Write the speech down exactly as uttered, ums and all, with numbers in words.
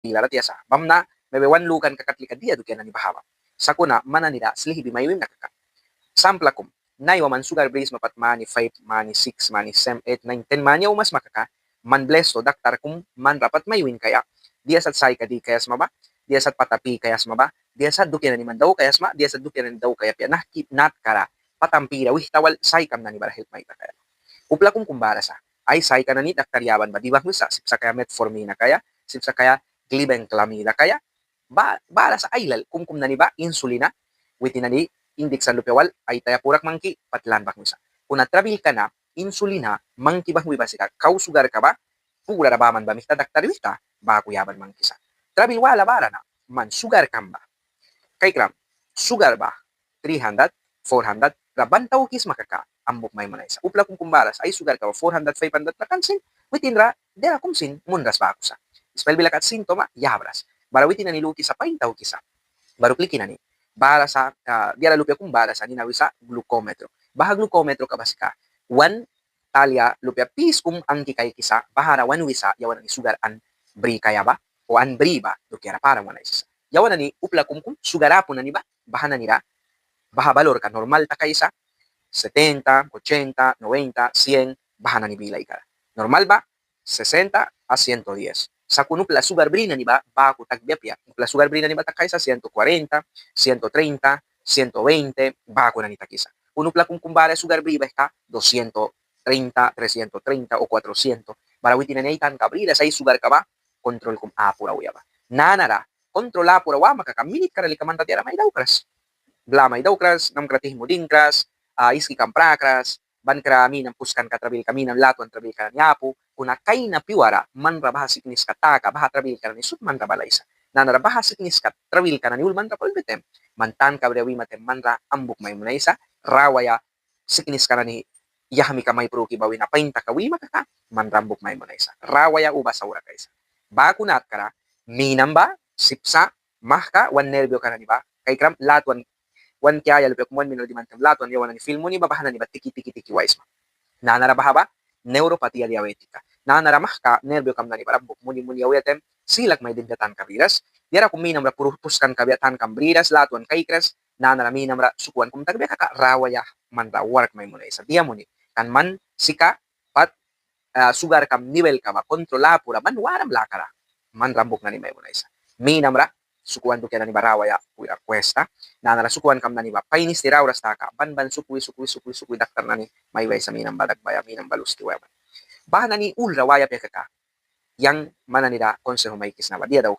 bilara tiasa. Bamna mebe wan lukanka kat lika dia dukia nani baha ba. Sakuna man nanira slihbi mai wimna kaka. Sampla kum, naiwa man sugar brisma pat mani five, mani six, mani seven, eight, nine, ten mani aumasma kaka, man blesto daktar kum manra pat mai win kaia, dia sat saika di kaia sma ba, dia sat pata pi kaia sma ba, dia sat dukia nani man daukaia sma, dia sat dukia nani daukaia apia, nahki natkara patam pira wihta wal saikam nani bara help mai takaia. Upla kum kum bara sa, ai saika nani daktar yaban ba di banghwisa, sip sa kaia metformina kaia, sip sa kaia glibenclamida kaia, bara sa ailal kum kum nani ba insulina, witin nani indiksan lupia wal ai taya purak mangki pat lan banghwisa. Kuna trabilka na insulina mangki banghwi ba sika kau sugarka ba purara baman ba mihta daktar wihta baku yaban mangkisa. Trabil wala bara na man sugarkam ba, kaikram, sugar ba three hundred, four hundred ra ban taukisma kaka ambuk mai munaisa. Upla kum kum bara sa, ai sugarka ba four hundred, five hundred ra kan sin, witin ra diara kum sin munras baku sa. Ispail bila kat síntoma yabras. Bara witin nani lukisa pain taukisa. Baru kliki nani. Bara sa, diara lupia kum bara sa nina wisa glucómetro. Baha glucómetroka ba sika wan talia lupia pis kum anki kaikisa, bahara wan wisa yawan nani sugar an bri kaia ba o an bri ba dukiara param wan aisisa. Yawan nani upla kum kum sugar apu nani ba, baha nanira baha valorka normal takaisa, setenta, ochenta, noventa, cien, baha nani bilaikara. Normal ba sesenta a ciento diez. Sakuna upla sugar bri nani ba baku takbia apia. Upla sugar bri nani ba takaisa ciento cuarenta, ciento treinta, ciento veinte, baku nani takisa. Kuna upla kum kum bara sugar bri ba esta doscientos treinta, trescientos treinta o cuatrocientos. Bara witin nani ai tanka briras ai sugarka ba control kum apu ra auya ba. Nanara control apu ra wama kaka minitkara lika manra diara mai daukras. Bla mai daukras, namkra tihmu dingkras, iski kamprakras, bankra minam puskanka trabilka, minam latwan trabilka nani apu, kuna kaina piuara manra baha sikniska taka, baha trabilka nani sut manra balaisa. Nanara baha sikniska trabilka nani ul manra balbia taim, man tanka briaia wima taim manra ambuk mai munaisa, rawaia sikniska nani yahmika mai pruki ba wina pain taka wima kaka manra ambuk mai munaisa. Rawaia uba saura kaisa. Baku natkara minam ba sip sa mahka wan nervioka nani ba, kaikram, latwan wan kiaya lupia kum wan minara diman taim latwan yawan nani fil muni ba, baha nani ba tiki tiki tiki waisma. Nanara baha ba neuropatía diabética. Nanara mahka nerviokam nani bara ambuk muni muni auya taim, silak mai dimbia tanka briras. Diara kum minamra puskan kabia tankam briras, latwan kaikras, nanara minamra sukwan kum takbia kaka rawaia manra wark mai munaisa. Dia muni kan man sika pat sugarkam nivelka ba control apu ra ban waram lakara manra ambuk nani mai munaisa. Minamra sukwan dukia nani ba rawaia wira cuesta. Nanara sukwankam nani ba pain isti rauras taka ban ban sukwi sukwi sukwi sukwi daktar nani mai waisa minam ba dakbaia, minam ba luski waia. Baha nani ulra waia apia kaka yang man nanira consejo maikisna ba dia dau